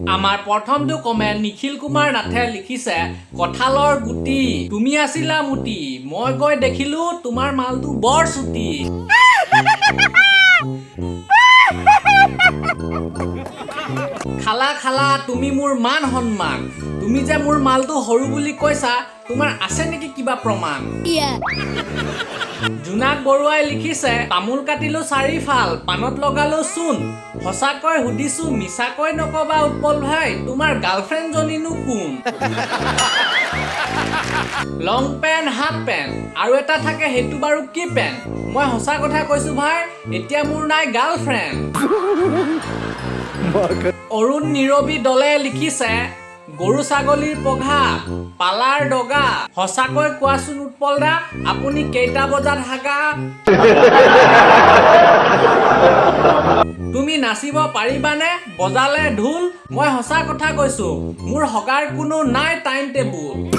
আমাৰ প্ৰথমটো কমেণ্ট নিখিল কুমাৰ নাথে লিখিছে, "কঁঠালৰ গুটি তুমি আছিলা মুটি, মই গৈ দেখিলো তোমাৰ মালটো বৰ চুটি।" খালা খালা, তুমি মোৰ মান সন্মান। তুমি যে মোৰ মালটো সৰু বুলি কৈছা, তোমাৰ আছে নেকি কিবা প্ৰমাণ? জোনাক বৰুৱাই লিখিছে, "তামোল কাটিলো চাৰিফাল, পাণত লগালো চূণ। সঁচাকৈ সুধিছো, মিছাকৈ নকবা উৎপল ভাই, তোমাৰ গাৰ্লফ্ৰেণ্ডজনীনো কোন?" লং পেণ্ট, হাফ পেণ্ট আৰু এটা থাকে, সেইটো বাৰু কি পেণ্ট? মই সঁচা কথা কৈছো ভাই, এতিয়া মোৰ নাই গাৰ্লফ্ৰেণ্ড। অৰুণ নীৰৱী দলে লিখিছে, "গৰু ছাগলীৰ পঘা, পালাৰ দগা, সঁচাকৈ কোৱাচোন উৎপল দা, আপুনি কেইটা বজাত হাগা?" তুমি নাচিব পাৰিবানে বজালে ঢোল? মই সঁচা কথা কৈছো, মোৰ হগাৰ কোনো নাই টাইম টেবুল।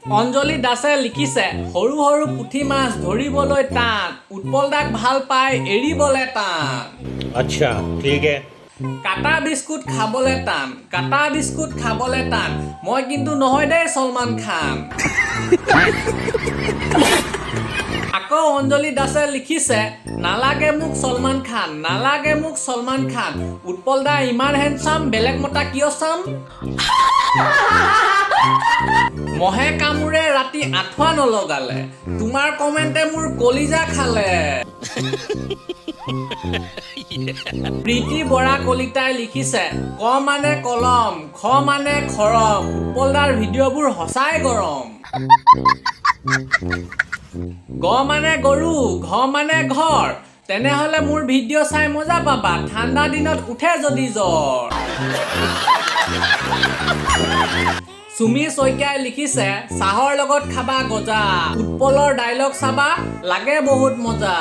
অঞ্জলি দাসে লিখিছে, "সৰু সৰু পুঠি মাছ ধৰিবলৈ টান, উৎপল দাক ভাল পাই এৰিবলে টান।" अच्छा, ठीक है। কাটা বিস্কুট খাবলে টান, কাটা বিস্কুট খাবলে টান, মই কিন্তু নহয় দেই ছলমান খান। আকৌ অঞ্জলি দাসে লিখিছে, "নালাগে মোক ছলমান খান, নালাগে মোক ছলমান খান, উৎপল দা ইমান হেণ্ডচাম, বেলেগ মতা কিয় চাম?" মহে কামোৰে ৰাতি আঁঠুৱা নলগালে, তোমাৰ কমেণ্টে মোৰ কলিজা খালে। প্ৰীতি বৰা কলিতাই লিখিছে, "ক মানে কলম, খ মানে খৰম, উৎপল দাৰ ভিডিঅ'বোৰ সঁচাই গৰম। গ মানে গৰু, ঘ মানে ঘৰ, তেনেহ'লে মোৰ ভিডিঅ' চাই মজা পাবা, ঠাণ্ডা দিনত উঠে যদি জ্বৰ।" চুমি শইকীয়াই লিখিছে, "চাহৰ লগত খাবা গজা, উৎপলৰ ডাইলগ চাবা, লাগে বহুত মজা।"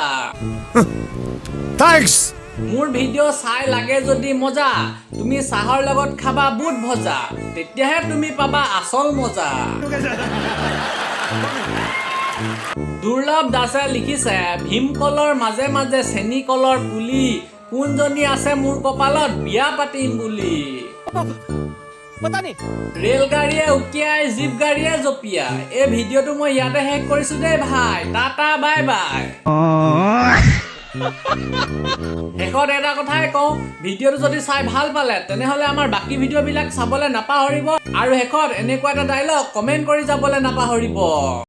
Thanks. মোৰ ভিডিঅ' চাই লাগে যদি মজা, তুমি চাহৰ লগত খাবা বুট ভজা, তেতিয়াহে তুমি পাবা আচল মজা। দুৰ্লভ দাসে লিখিছে, "ভীমকলৰ মাজে মাজে চেনী কলৰ পুলি, কোনজনী আছে মোৰ কপালত বিয়া পাতিম বুলি?" ৰেলগাড়ীয়ে উকিয়াই, জীপ গাড়ীয়ে জঁপিয়াই। এই ভিডিঅ'টো মই ইয়াতে শেষ কৰিছো দেই ভাই, টাটা, বাই বাই। শেষত এটা কথাই কওঁ, ভিডিঅ'টো যদি চাই ভাল পালে, তেনেহ'লে আমাৰ বাকী ভিডিঅ'বিলাক চাবলৈ নাপাহৰিব আৰু শেষত এনেকুৱা এটা ডাইলগ কমেণ্ট কৰি যাবলৈ নাপাহৰিব।